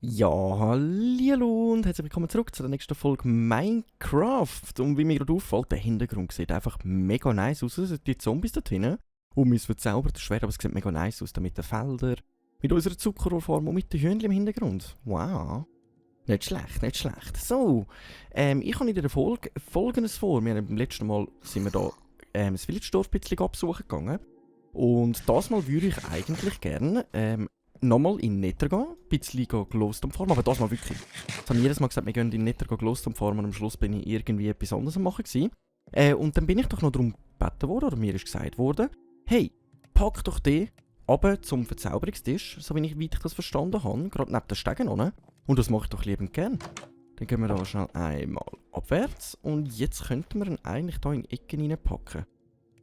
Ja, hallo und herzlich willkommen zurück zu der nächsten Folge Minecraft. Und wie mir gerade auffällt, der Hintergrund sieht einfach mega nice aus. Es sind die Zombies da drinnen. Und mein verzaubertes Schwert, aber es sieht mega nice aus. Da mit den Feldern, mit unserer Zuckerrohrform und mit den Hühnchen im Hintergrund. Wow. Nicht schlecht, nicht schlecht. So, ich habe in dieser Folge Folgendes vor. Wir haben beim letzten Mal sind wir da das Village-Dorf ein bisschen absuchen gegangen. Und das Mal würde ich eigentlich gerne nochmal in Nether gehen, ein bisschen Glowstone farmen, aber das mal wirklich. Jetzt habe ich jedes Mal gesagt, wir gehen in Nether Glowstone farmen und am Schluss bin ich irgendwie etwas anderes am machen gewesen. Und dann bin ich doch noch darum gebeten worden, oder mir ist gesagt worden, hey, pack doch den runter zum Verzauberungstisch, so wie ich das verstanden habe, gerade neben den Stegen unten. Und das mache ich doch liebend gern. Dann gehen wir da schnell einmal abwärts und jetzt könnten wir ihn eigentlich hier in Ecken reinpacken.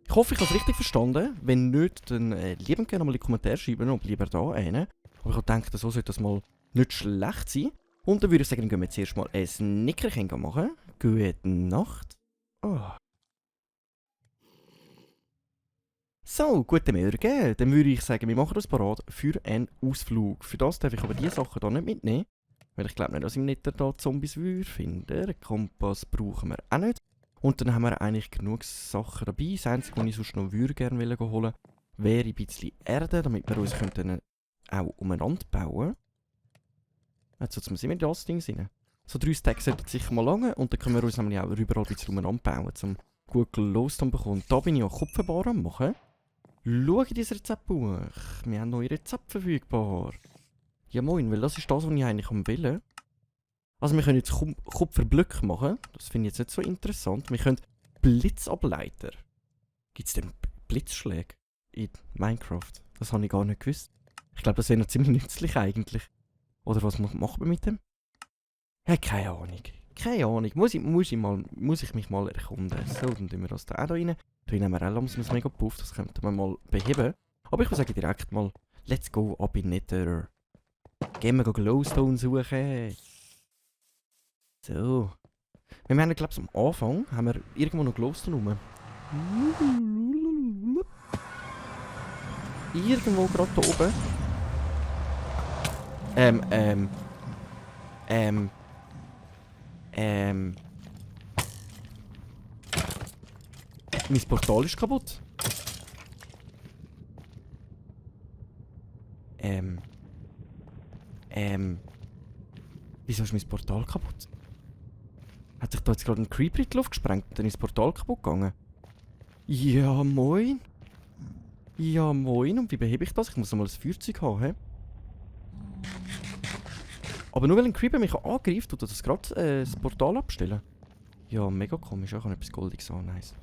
Ich hoffe, ich habe es richtig verstanden. Wenn nicht, dann liebend gerne mal in die Kommentare schreiben und lieber da einen. Aber ich habe gedacht, so sollte das mal nicht schlecht sein. Und dann würde ich sagen, dann gehen wir jetzt erst mal ein Nickerchen machen. Gute Nacht. Oh. So, guten Morgen. Dann würde ich sagen, wir machen uns parat für einen Ausflug. Für das darf ich aber diese Sachen hier nicht mitnehmen. Weil ich glaube nicht, dass ich im Nether da Zombies finden. Den Kompass brauchen wir auch nicht. Und dann haben wir eigentlich genug Sachen dabei. Das Einzige, was ich sonst noch gerne holen wollte, wäre ein bisschen Erde, damit wir uns auch umeinander bauen. Jetzt sind wir in das Ding rein. So 3 Stacks sollten sicher mal lange und dann können wir uns nämlich auch überall ein bisschen umeinander bauen, um gut Glowstone zu bekommen. Da bin ich auch Kupferbar am machen. Schau in dieses Rezeptbuch. Wir haben neue Rezepte verfügbar. Ja moin, weil das ist das, was ich eigentlich will. Also wir können jetzt Kupferblöcke machen. Das finde ich jetzt nicht so interessant. Wir können Blitzableiter. Gibt es denn Blitzschläge in Minecraft? Das habe ich gar nicht gewusst. Ich glaube, das wäre noch ziemlich nützlich eigentlich. Oder was macht man mit dem? Ja, keine Ahnung. Keine Ahnung. Muss ich mich mal erkunden. So, dann tun wir das da auch rein. Da nehmen wir auch langsam mega Puff. Das könnten wir mal beheben. Aber ich würde sagen direkt mal, let's go ab in Nether. Gehen wir Glowstone suchen. So. Wir haben, glaube ich, am Anfang haben wir irgendwo noch Glowstone rum. Irgendwo gerade da oben. Mein Portal ist kaputt. Wieso ist mein Portal kaputt? Hat sich da jetzt gerade ein Creeper in die Luft gesprengt und dann ist das Portal kaputt gegangen? Ja, moin. Ja, moin. Und wie behebe ich das? Ich muss noch mal ein Feuerzeug haben, hä? Aber nur weil ein Creeper mich angreift, tut das gerade das Portal abstellen. Ja, mega komisch. Ich habe etwas Goldiges an, nice.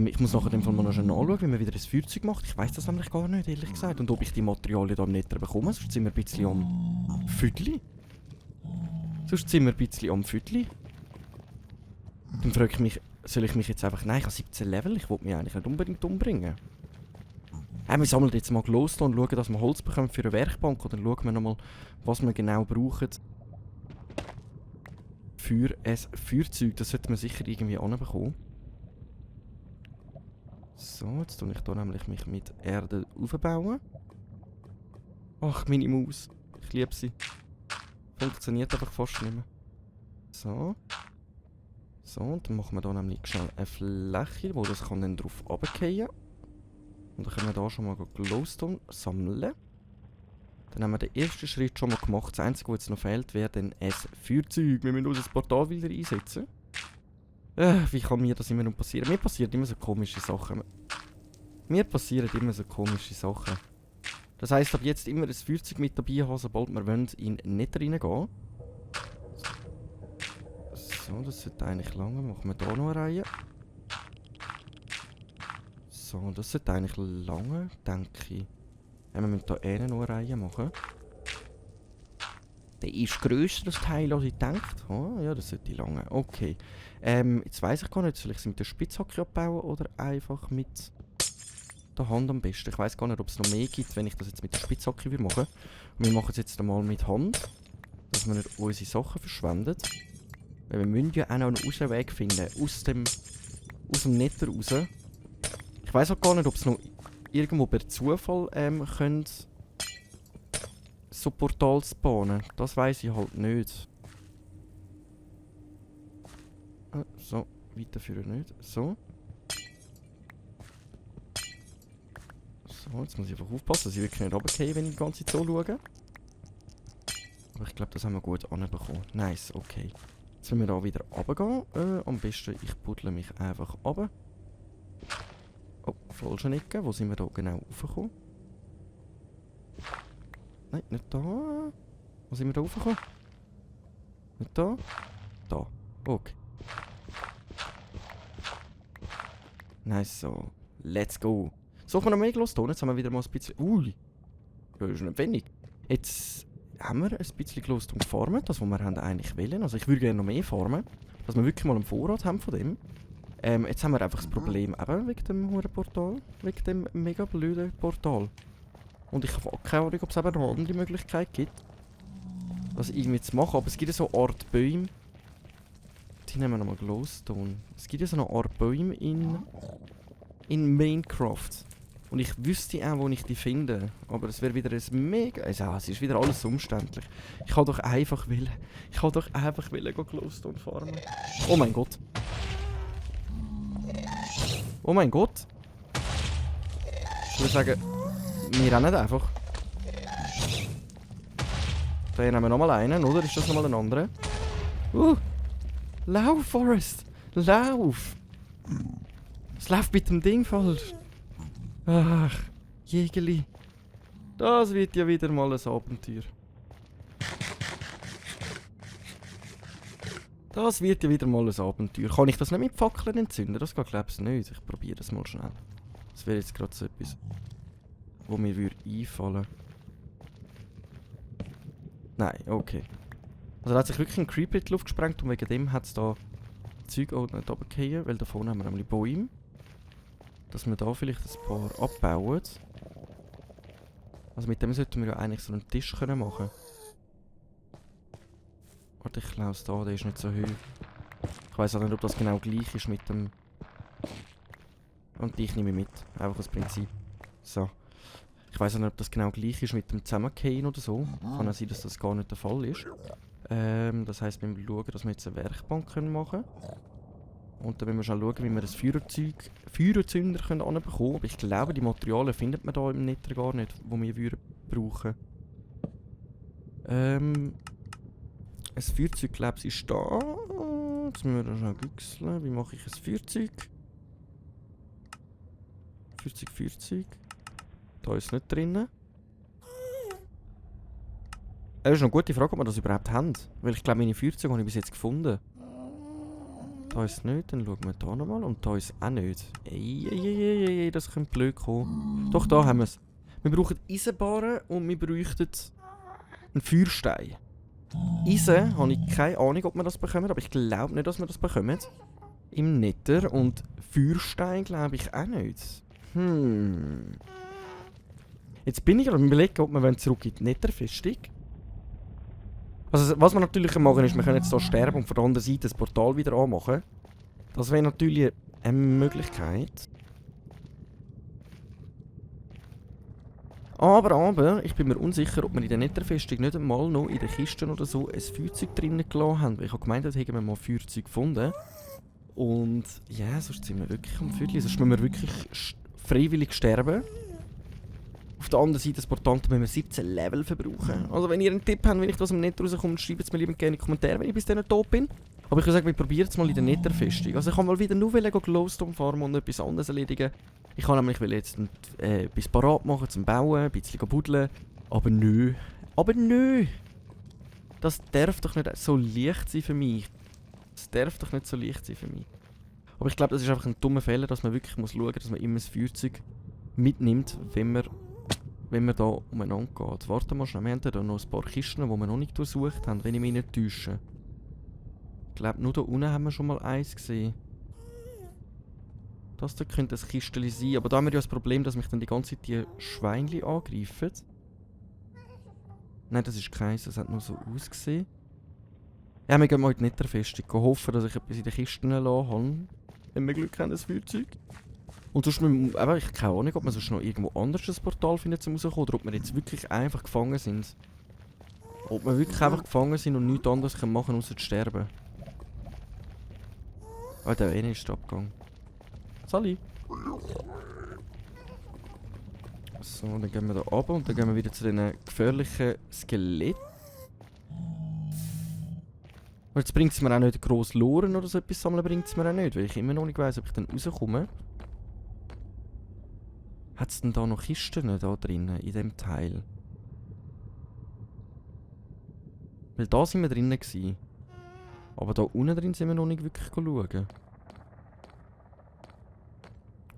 Ich muss nachher in dem Fall mal noch schnell anschauen, wie man wieder ein Feuerzeug macht. Ich weiss das nämlich gar nicht, ehrlich gesagt. Und ob ich die Materialien da im Nether bekomme, sonst sind wir ein bisschen am Viertel. Dann frage ich mich, soll ich mich jetzt einfach... Nein, ich habe 17 Level, ich will mich eigentlich nicht unbedingt umbringen. Wir sammeln jetzt mal Glowstone und schauen, dass wir Holz bekommen für eine Werkbank. Oder schauen wir nochmal, was wir genau brauchen für ein Feuerzeug. Das sollte man sicher irgendwie anbekommen. So, jetzt tue ich hier nämlich mich mit Erde aufbauen. Ach, meine Maus. Ich liebe sie. Funktioniert einfach fast nicht mehr. So. So, und dann machen wir hier nämlich schnell eine Fläche, wo das kann dann drauf runterfallen. Und dann können wir hier schon mal Glowstone sammeln. Dann haben wir den ersten Schritt schon mal gemacht. Das Einzige, was jetzt noch fehlt, wäre dann ein Feuerzeug. Wir müssen unser Portal wieder einsetzen. Wie kann mir das immer noch passieren? Mir passieren immer so komische Sachen. Das heisst, ab jetzt immer ein Feuerzeug mit dabei haben, sobald wir in den Nether reingehen. So, das sollte eigentlich lange. Machen wir hier noch eine Reihe. So, das sollte eigentlich lange, denke ich. Wir müssen hier noch eine Reihe machen. Der ist grösser, das Teil, als ich gedacht. Oh, ja, das sollte lange. Okay. Jetzt weiss ich gar nicht, soll ich es mit der Spitzhacke abbauen oder einfach mit der Hand am besten. Ich weiss gar nicht, ob es noch mehr gibt, wenn ich das jetzt mit der Spitzhacke machen würde. Und wir machen es jetzt einmal mit Hand, dass wir nicht unsere Sachen verschwenden. Weil wir müssen ja auch noch einen Ausweg finden. Aus dem Nether raus. Ich weiss auch gar nicht, ob es noch irgendwo per Zufall könnt so Portal spawnen. Das weiss ich halt nicht. So, weiterführen nicht. So. So, jetzt muss ich einfach aufpassen, dass ich wirklich nicht runtergehe, wenn ich die ganze Zeit so schaue. Aber ich glaube, das haben wir gut anbekommen. Nice, okay. Jetzt müssen wir da wieder runtergehen. Am besten, ich buddle mich einfach runter. Oh, falsche Ecke. Wo sind wir da genau raufgekommen? Nein, nicht da. Wo sind wir da raufgekommen? Nicht da? Da. Okay. Nice, so. Let's go. So, kommen wir noch mehr Glowstone. Jetzt haben wir wieder mal ein bisschen... Ui. Das ist nicht wenig. Jetzt haben wir ein bisschen Glowstone gefarmt. Das, was wir haben eigentlich wollen. Also ich würde gerne noch mehr farmen. Dass wir wirklich mal einen Vorrat haben von dem. Jetzt haben wir einfach das Problem eben wegen dem Hurenportal. Wegen dem mega blöden Portal. Und ich habe keine Ahnung, ob es eben noch eine andere Möglichkeit gibt. Das irgendwie zu machen. Aber es gibt ja so eine Art Bäume. Die nehmen wir nochmal Glowstone. Es gibt ja so eine Art Bäume in Minecraft. Und ich wüsste auch, wo ich die finde. Aber es wäre wieder ein mega... Also, es ist wieder alles so umständlich. Ich kann doch einfach wollen Glowstone farmen. Oh mein Gott. Oh mein Gott. Ich würde sagen, wir rennen einfach. Da nehmen wir nochmal einen, oder? Ist das nochmal ein anderer? Lauf, Forest! Lauf! Es läuft mit dem Ding falsch. Ach, Jägerli. Das wird ja wieder mal ein Abenteuer. Das wird ja wieder mal ein Abenteuer. Kann ich das nicht mit Fackeln entzünden? Das geht, glaube ich, nicht. Ich probiere es mal schnell. Das wäre jetzt gerade so etwas, wo mir einfallen würde. Nein, okay. Also da hat sich wirklich ein Creeper in die Luft gesprengt und wegen dem hat es da Zeug auch nicht runtergefallen, weil da vorne haben wir nämlich Bäume. Dass wir da vielleicht ein paar abbauen. Also mit dem sollten wir ja eigentlich so einen Tisch können machen. Warte, ich glaube es da, der ist nicht so hoch. Ich weiss auch nicht, ob das genau gleich ist mit dem... Und ich nehme mit, einfach als Prinzip. So. Ich weiss auch nicht, ob das genau gleich ist mit dem Zusammengehen oder so. Kann auch sein, dass das gar nicht der Fall ist. Das heisst, wir müssen schauen, dass wir jetzt eine Werkbank machen können. Und dann müssen wir schon schauen, wie wir ein Feuerzünder anbekommen können. Aber ich glaube, die Materialien findet man da im Nether gar nicht, die wir würden brauchen. Ein Feuerzeug, glaube ich, ist da. Jetzt müssen wir da schnell güchseln. Wie mache ich ein Feuerzeug? Feuerzeug. Da ist es nicht drin. Das ist noch eine gute Frage, ob wir das überhaupt haben. Weil ich glaube, meine Feuerzeuge habe ich bis jetzt gefunden. Da ist es nicht, dann schauen wir da nochmal. Und da ist es auch nicht. Ey, das könnte blöd kommen. Doch, da haben wir es. Wir brauchen Eisenbahnen und wir bräuchten einen Feuerstein. Eisen habe ich keine Ahnung, ob wir das bekommen, aber ich glaube nicht, dass wir das bekommen. Im Nether. Und Feuerstein glaube ich auch nicht. Jetzt bin ich am Überlegen, ob wir zurück in die Netherfestung. Also was wir natürlich machen ist, wir können jetzt hier sterben und von der anderen Seite das Portal wieder anmachen. Das wäre natürlich eine Möglichkeit. Aber, ich bin mir unsicher, ob wir in der Netherfestung nicht einmal noch in den Kisten oder so ein Feuerzeug drinnen gelassen haben. Weil ich habe gemeint, da hätten wir mal Feuerzeug gefunden. Und ja, sonst sind wir wirklich am Viertel. Sonst müssen wir wirklich freiwillig sterben. Auf der anderen Seite des Portals müssen wir 17 Level verbrauchen. Also wenn ihr einen Tipp habt, wenn ich das im Nether rauskomme, schreibt es mir lieber gerne in die Kommentare, wenn ich bis dann tot bin. Aber ich würde sagen, wir probieren es mal in der Netherfestung. Also ich kann mal wieder nur Glowstone farmen und etwas anderes erledigen. Ich kann nämlich jetzt etwas parat machen zum Bauen, ein bisschen buddeln. Aber nö. Das darf doch nicht so leicht sein für mich. Aber ich glaube, das ist einfach ein dummer Fehler, dass man wirklich schauen muss, dass man immer das Feuerzeug mitnimmt, wenn man da umeinander geht. Warte mal schnell, wir haben da noch ein paar Kisten, die wir noch nicht durchsucht haben, wenn ich mich nicht täusche. Ich glaube, nur da unten haben wir schon mal eins gesehen. Das da könnte ein Kistchen sein, aber da haben wir ja das Problem, dass mich dann die ganze Zeit die Schweinchen angreifen. Nein, das ist keins, das hat nur so ausgesehen. Ja, wir gehen mal in die Netherfestung. Hoffen, dass ich etwas in den Kisten lassen habe. Wenn wir Glück haben, ein Feuerzeug. Und sonst, ich habe keine Ahnung, ob man sonst noch irgendwo anders ein Portal findet, um rauszukommen. Oder ob wir jetzt wirklich einfach gefangen sind. Ob wir wirklich einfach gefangen sind und nichts anderes machen können, außer zu sterben. Ah, der eine ist der Abgang. Sali! So, dann gehen wir da runter und dann gehen wir wieder zu diesen gefährlichen Skeletten. Und jetzt bringt es mir auch nicht gross Loren oder so etwas sammeln, bringt es mir auch nicht, weil ich immer noch nicht weiss, ob ich dann rauskomme. Hat es denn da noch Kisten da drinnen, in dem Teil? Weil da sind wir drinnen gewesen. Aber da unten drin sind wir noch nicht wirklich schauen.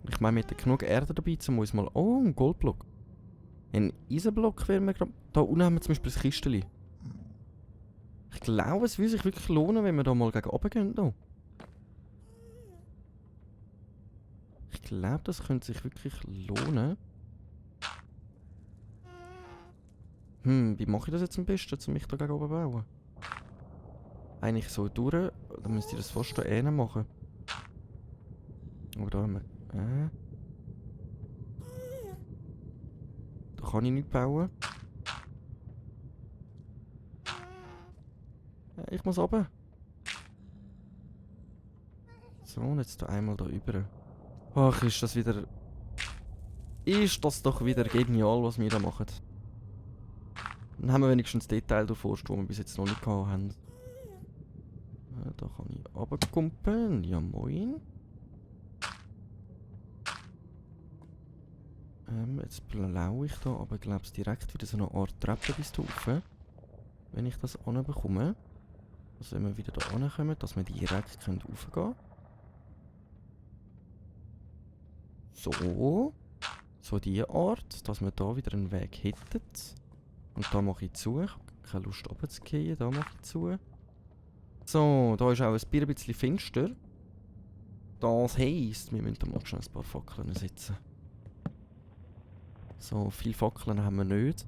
Ich meine, wir hätten genug Erde dabei, um uns mal... Oh, ein Goldblock. Ein Eisenblock wäre mir gerade... Da unten haben wir zum Beispiel ein Kistchen. Ich glaube, es würde sich wirklich lohnen, wenn wir da mal gegen oben gehen. Da. Ich glaube, das könnte sich wirklich lohnen. Wie mache ich das jetzt am besten, um mich da gegen oben zu bauen? Eigentlich so durch, dann müsste ich das fast da hinten machen. Aber da haben wir... Da kann ich nicht bauen. Ich muss runter. So, und jetzt da einmal da über. Ach, ist das wieder... Ist das doch wieder genial, was wir da machen. Dann haben wir wenigstens Detail durchforscht, die wir bis jetzt noch nicht gehabt haben. Da kann ich runterkumpen. Ja, moin. Jetzt blaue ich da, aber ich glaube es direkt wieder so eine Art Treppe bis rauf. Wenn ich das anbekomme. Also wenn wir wieder da ankommen, dass wir direkt raufgehen können. So. So diese Art, dass wir da wieder einen Weg hätten. Und da mache ich zu. Ich habe keine Lust runterzugehen. Da mache ich zu. So, da ist auch ein bisschen finster. Das heisst, wir müssen da mal schnell ein paar Fackeln setzen. So, viele Fackeln haben wir nicht.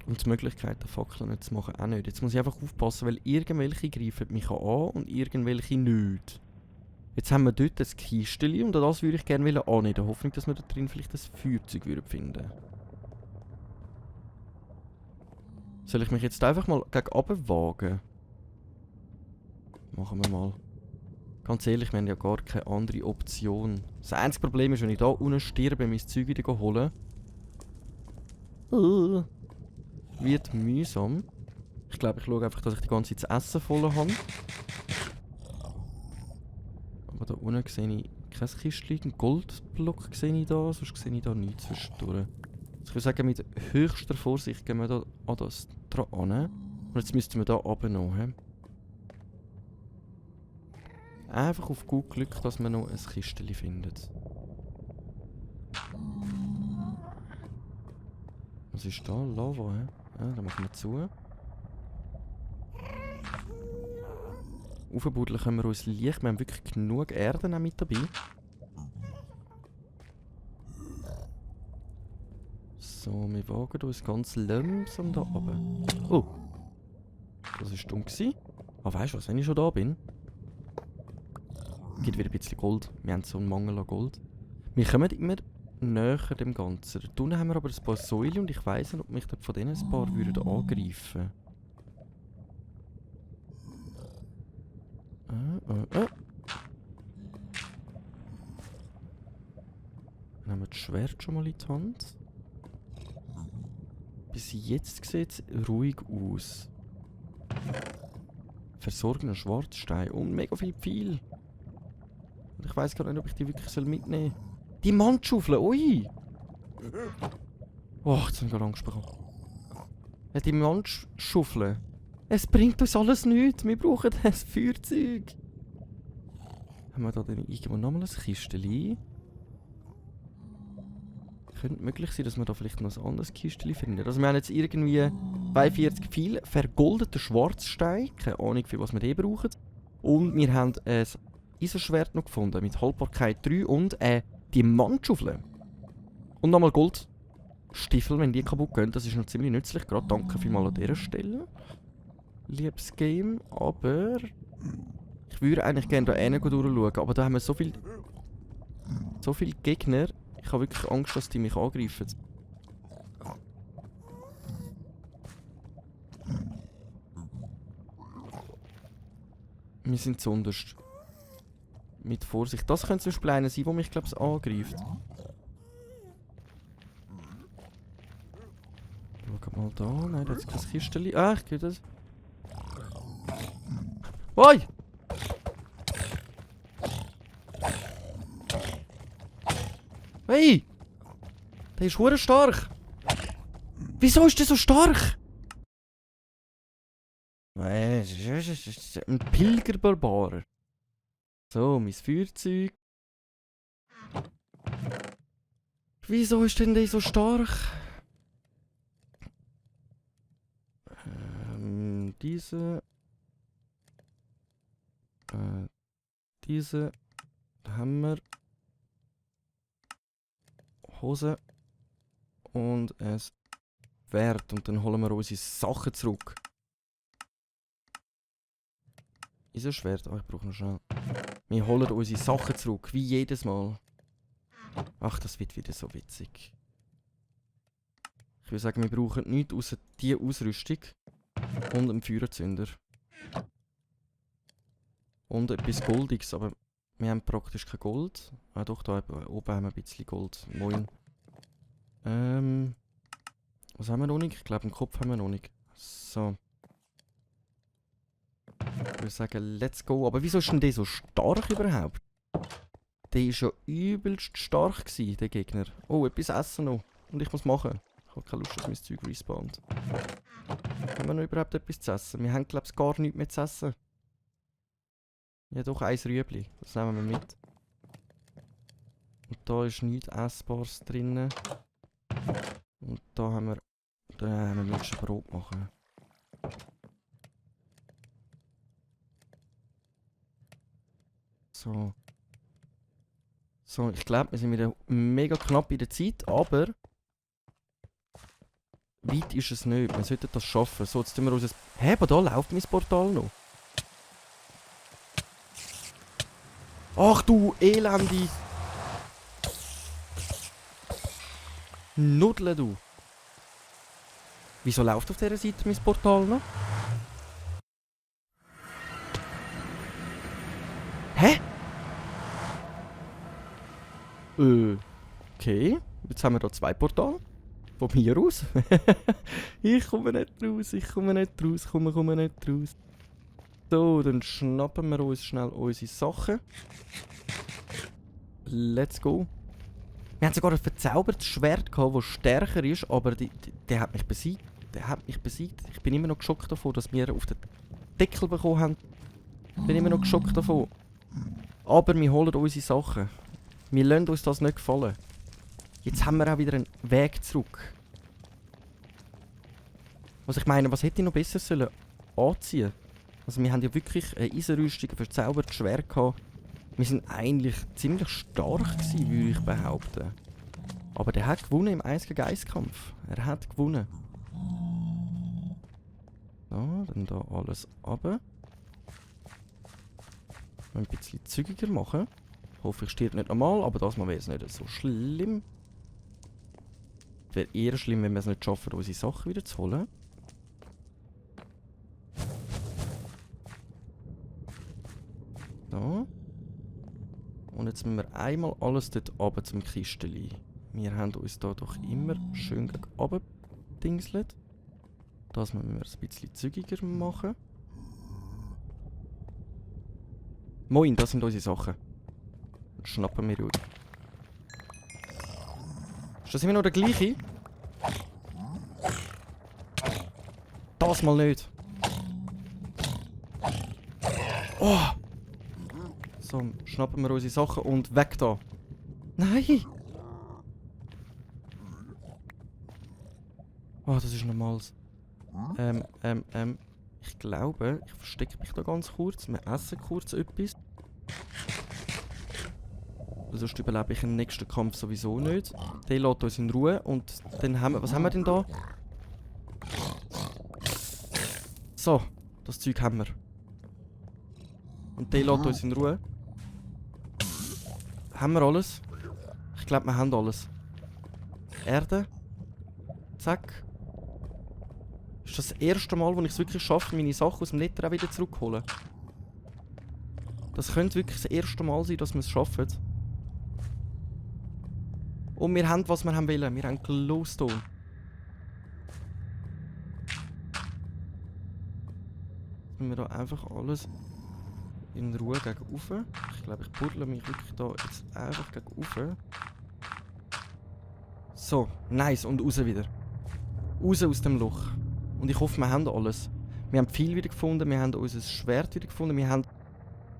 Und die Möglichkeit, Fackeln nicht zu machen, auch nicht. Jetzt muss ich einfach aufpassen, weil irgendwelche greifen mich an und irgendwelche nicht. Jetzt haben wir dort ein Kistchen und das würde ich gerne annehmen, in der Hoffnung, dass wir da drin vielleicht ein Feuerzeug finden würden. Soll ich mich jetzt einfach mal gegen oben wagen? Machen wir mal. Ganz ehrlich, wir haben ja gar keine andere Option. Das einzige Problem ist, wenn ich da unten sterbe, mein Zeug wieder holen. Wird mühsam. Ich glaube, ich schaue einfach, dass ich die ganze Zeit das Essen voll habe. Aber da unten sehe ich kein Kistchen, einen Goldblock sehe ich da, sonst sehe ich da nichts zwischendurch. Ich würde sagen, mit höchster Vorsicht gehen wir da an das dran. Und jetzt müssten wir da runternehmen. Einfach auf gut Glück, dass man noch ein Kistchen findet. Was ist da? Lava, hä? Ja, da machen wir zu. Aufbuddeln können wir uns leicht. Wir haben wirklich genug Erde noch mit dabei. So, wir wagen uns ganz langsam da runter. Oh! Das war dumm gewesen. Ah, weißt du was, wenn ich schon da bin? Gibt wieder ein bisschen Gold. Wir haben so einen Mangel an Gold. Wir kommen immer näher dem Ganzen. Da unten haben wir aber ein paar Säulen und ich weiss nicht, ob mich von denen ein paar würden angreifen. Dann haben wir das Schwert schon mal in die Hand. Bis jetzt sieht es ruhig aus. Versorgener Schwarzstein und mega viel Pfeil. Und ich weiss gar nicht, ob ich die wirklich mitnehmen soll. Die Mannschaufel, ui! Oh, jetzt habe ich gerade Angst bekommen. Ja, die Mannschaufel. Es bringt uns alles nichts. Wir brauchen ein Feuerzeug. Haben wir da denn irgendwo nochmal ein Kistchen? Könnte möglich sein, dass wir da vielleicht noch ein anderes Kistchen finden. Also wir haben jetzt irgendwie 42 Pfeile, vergoldeten Schwarzstein. Keine Ahnung, für was wir den brauchen. Und wir haben ein Eisenschwert noch gefunden mit Haltbarkeit 3 und die Mannschaufel. Und nochmal Goldstiefel, wenn die kaputt gehen. Das ist noch ziemlich nützlich. Gerade danke vielmals an dieser Stelle. liebes Game, aber ich würde eigentlich gerne da hinten durchschauen, aber da haben wir so viele Gegner. Ich habe wirklich Angst, dass die mich angreifen. Wir sind zuunterst. Mit Vorsicht. Das könnte zum Beispiel einer sein, der mich, glaube ich, angreift. Schau mal da. Nein, da hat kein Kistchen. Ah, ich gehe das. Oi! Hey! Der ist hure stark! Wieso ist der so stark? Ein Pilgerbarbarer. So, mein Feuerzeug. Wieso ist denn der so stark? Diese. Diese. Hammer. Hose. Und ein Schwert. Und dann holen wir unsere Sachen zurück. Ist ein Schwert? Ah, ich brauche noch schnell. Wir holen unsere Sachen zurück, wie jedes Mal. Ach, das wird wieder so witzig. Ich würde sagen, wir brauchen nichts außer diese Ausrüstung. Und einen Feuerzünder. Und etwas Goldiges, aber wir haben praktisch kein Gold. Ah doch, da oben haben wir ein bisschen Gold. Moin. Was haben wir noch nicht? Ich glaube, im Kopf haben wir noch nicht. So. Ich würde sagen, let's go. Aber wieso ist denn der so stark überhaupt? Der war ja übelst stark gewesen, der Gegner. Oh, etwas essen noch. Und ich muss machen. Ich habe keine Lust, dass mein Zeug respawnt. Haben wir noch überhaupt etwas zu essen? Wir haben, glaube ich, gar nichts mehr zu essen. Ja, doch, ein Rüebli. Das nehmen wir mit. Und da ist nichts Essbares drin. Und da haben wir... Da müssen wir Brot machen. So. So, ich glaube, wir sind wieder mega knapp in der Zeit, aber... Weit ist es nicht. Wir sollten das schaffen. So, jetzt tun wir uns... Hä, aber da läuft mein Portal noch. Ach du Elende! Nudle du! Wieso läuft auf dieser Seite mein Portal noch? Hä? Okay. Jetzt haben wir da 2 Portale. Von mir aus. Ich komme nicht raus, ich komme nicht raus, komme nicht raus. So, dann schnappen wir uns schnell unsere Sachen. Let's go. Wir haben sogar ein verzaubertes Schwert gehabt, das stärker ist, aber der hat mich besiegt. Der hat mich besiegt. Ich bin immer noch geschockt davon, dass wir auf den Deckel bekommen haben. Ich bin immer noch geschockt davon. Aber wir holen unsere Sachen. Wir lassen uns das nicht gefallen. Jetzt haben wir auch wieder einen Weg zurück. Also ich meine, was hätte ich noch besser sollen anziehen? Also wir haben ja wirklich eine Eisenrüstung, ein verzaubertes Schwert gehabt. Wir sind eigentlich ziemlich stark gewesen, würde ich behaupten. Aber der hat gewonnen im 1 gegen 1 Kampf. Er hat gewonnen. So, dann da alles runter. Ein bisschen zügiger machen. Ich hoffe, ich stirb nicht nochmal, aber das Mal wäre es nicht so schlimm. Es wäre eher schlimm, wenn wir es nicht schaffen, unsere Sachen wieder zu holen. So. Und jetzt müssen wir einmal alles dort runter zum Kisteli. Wir haben uns da doch immer schön runtergedingselt. Das müssen wir ein bisschen zügiger machen. Moin, das sind unsere Sachen. Schnappen wir uns. Ist das immer noch der gleiche? Das mal nicht. Oh! So, schnappen wir unsere Sachen und weg da. Nein! Oh, das ist normales. Ich glaube, ich verstecke mich da ganz kurz. Wir essen kurz etwas. Sonst überlebe ich im nächsten Kampf sowieso nicht. Der lässt uns in Ruhe und dann haben wir... Was haben wir denn da? So, Das Zeug haben wir. Und der lässt uns in Ruhe. Haben wir alles? Ich glaube, wir haben alles. Erde. Zack. Ist das erste Mal, wo ich es wirklich schaffe, meine Sachen aus dem Nether auch wieder zurückzuholen. Das könnte wirklich das erste Mal sein, dass wir es schaffen. Und wir haben, was wir haben wollen. Wir haben Glowstone. Jetzt müssen wir da einfach alles in Ruhe gegen rauf. Ich glaube, ich buddle mich wirklich da jetzt einfach gegen rauf. So, nice. Und raus wieder. Raus aus dem Loch. Und ich hoffe, wir haben alles. Wir haben viel wieder gefunden. Wir haben unser Schwert wieder gefunden. Wir haben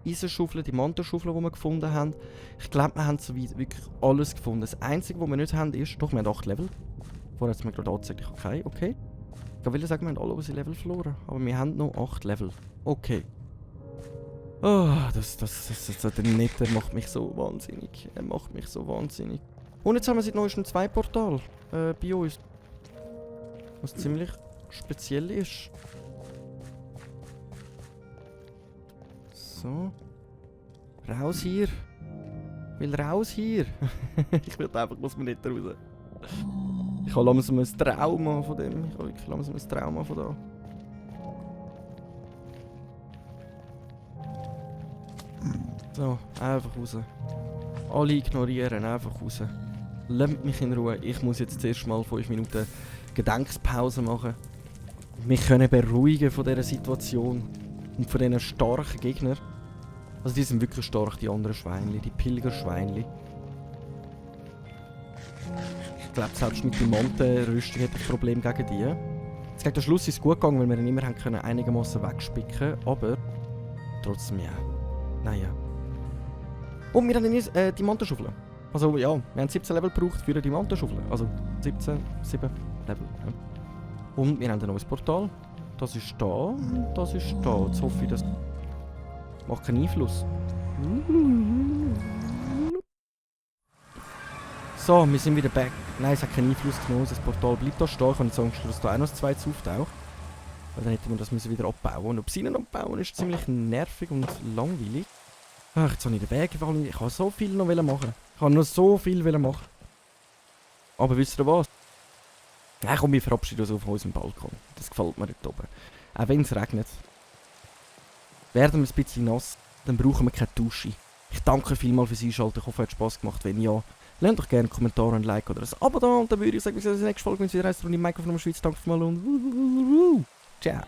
Eisenschaufel, die Mantelschaufeln, die wir gefunden haben. Ich glaube, wir haben soweit wirklich alles gefunden. Das Einzige, was wir nicht haben, ist... Doch, wir haben 8 Level. Vorher hat es mir gerade angezeigt. Okay. Ich will sagen, wir haben alle unsere Level verloren. Aber wir haben noch 8 Level. Okay. Oh, der Nether macht mich so wahnsinnig. Er macht mich so wahnsinnig. Und jetzt haben wir seit neuestem 2 Portal bei uns. Was ziemlich speziell ist. So. Raus hier. Ich will raus hier. Ich will einfach aus dem Nether raus. Ich habe langsam ein Trauma von dem. Ich habe wirklich langsam ein Trauma von da. So, einfach raus. Alle ignorieren, einfach raus. Lasst mich in Ruhe. Ich muss jetzt zuerst mal 5 Minuten Gedenkspause machen. Mich können beruhigen von dieser Situation. Und von diesen starken Gegnern. Also die sind wirklich stark, die anderen Schweinli, die Pilgerschweinli. Ich glaube, selbst mit der Mantelrüstung hätte ich Probleme gegen die. Jetzt gegen den Schluss ist es gut gegangen, weil wir ihn immer haben können einigermaßen wegspicken, aber trotzdem ja. Naja. Und wir haben die Mantelschaufeln. Also ja, wir haben 17 Level gebraucht für die Mantelschaufeln. Also 7 Level. Ja. Und wir haben ein neues Portal. Das ist da und das ist da. Jetzt hoffe ich, das macht keinen Einfluss. So, wir sind wieder back. Nein, es hat keinen Einfluss genommen. Das Portal bleibt da stehen. Ich habe jetzt Angst, dass da auch noch ein zweites auftaucht. Weil dann hätten wir das wieder abbauen. Und Obsidian abbauen ist ziemlich nervig und langweilig. Ach, jetzt habe ich den Weg gefallen. Ich wollte so viel noch machen. Ich wollte noch so viel machen. Aber wisst ihr was? Ja, komm, wir verabschieden uns auf unserem Balkon. Das gefällt mir dort oben. Auch wenn es regnet. Werden wir ein bisschen nass, dann brauchen wir keine Dusche. Ich danke vielmals fürs Einschalten. Ich hoffe, es hat Spass gemacht. Wenn ja, lasst doch gerne einen Kommentar, ein Like oder ein Abo da. Und dann würde ich sagen, wir sehen uns in der nächsten Folge, wenn es wieder heisst, Runde im Mikrofon Schweiz. Danke vielmals und ciao.